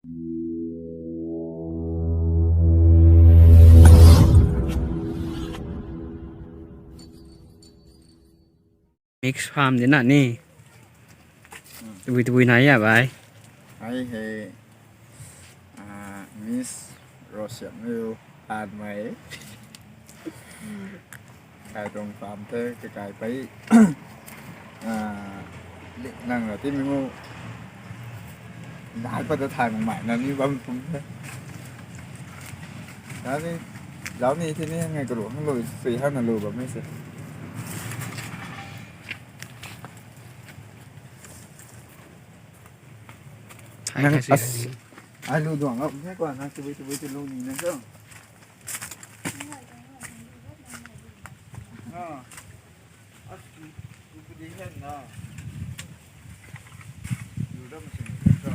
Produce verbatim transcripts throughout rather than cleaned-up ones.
Mix farm di na ni. Tabui tabui nai ya bai. Ai hei, ah, Miss Rosian Liu, an mai. Kai tuang farm the, kakai pai. Ah, lik nang ra ti mi mu. Nai pa ta thay mak mai na ni bam kum the. Zau ni, zau ni ti ni ngai karu hang lu, sui hang na lu bam mi se. Nang as-, ai lu duang lou, nang kua nang tabui tabui ti lu ni nang cho. Ah, as, tu pu di hen na. Lu dam sing ni cho.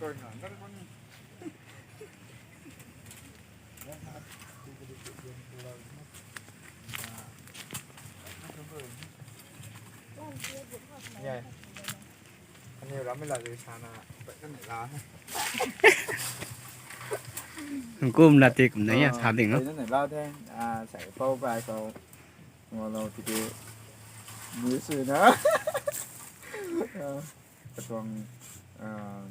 Koi na, nang kau ni. Aniu ram mi la zui sana, bai kan la. Kum la ti kum na ya, ah, sa ding lo. Bai kan la the, ah, sai pau bai pau. Ngolo tiki. Ni sui na. Ah, katuang, ah,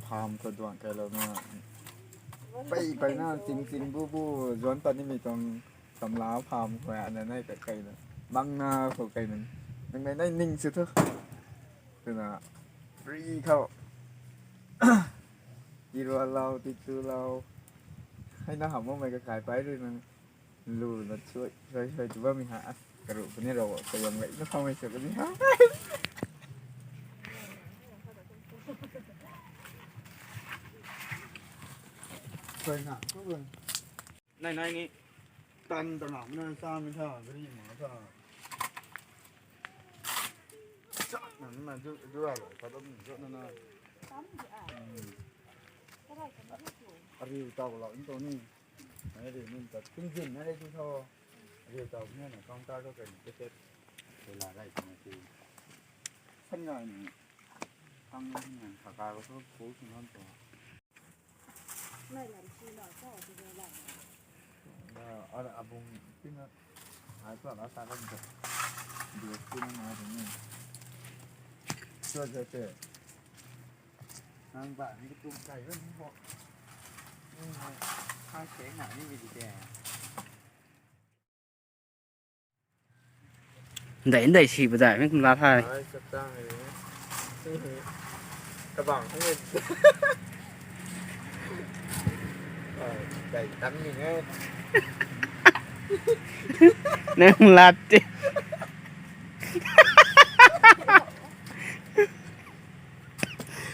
farm khou duang kai lou na. Pai, pai na, ting, ting, bu, bu, zuan pat nimei tuang samla farm khou ana nai kai, kai na. Mang na khou kai na. Nang nai, nai ning si thu. Tuna, free khou. Tirua lou, titu lou. Hai na ham mei kakai pai rui nang. Lu na chui, chui, chui, tu bam mi ha. Karu kani rou, kayang lei, na khang mei sa kani ha. Chui na, tu bam. Nai, nai ni. Tan ta na, na sa mi tha, gari ma tha. Sa na, na, du, du ra, ka dum, du na na. Hmm. Ariu tau lou, in tau ni. Nai ri, min ta, ting zin, nai ri, tu tho. Ariu tau, ni na, counter tho, kai ni, ticket. Kei la, rai, kei na, ti. San ngai ni. Tang ni, ni, ka, ka, ko, so, ko, so, nan, to. Nai lam si na, sa, si na lam. Na, ara, abung, ti na. Ai, ko, la, sa, ko, ni, to. Dua, ti na, na, ni. So, so, so. Nang ba ni tum kai ran ni bo. Ni hai, hai se na ni bi de. Dai, dai si ba dai, mi kum la thai. Ai, chak tang ni. Kabang ni. Ai, dai tang ni nge. Nang lat te.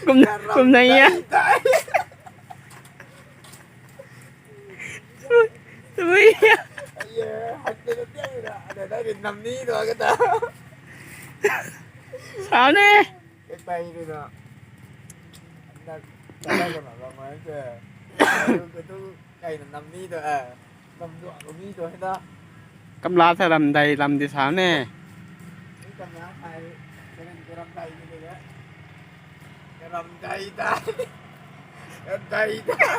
Kum, kum nai ya. Tui ya. Sao ne. Kai na nam ni tu, eh. Nam duak lu mi tu, hei da. Kam la thei ram dai lam di sa ne. Ni kam la thei, karam dai ni de. Karam dai dai. Karam dai dai.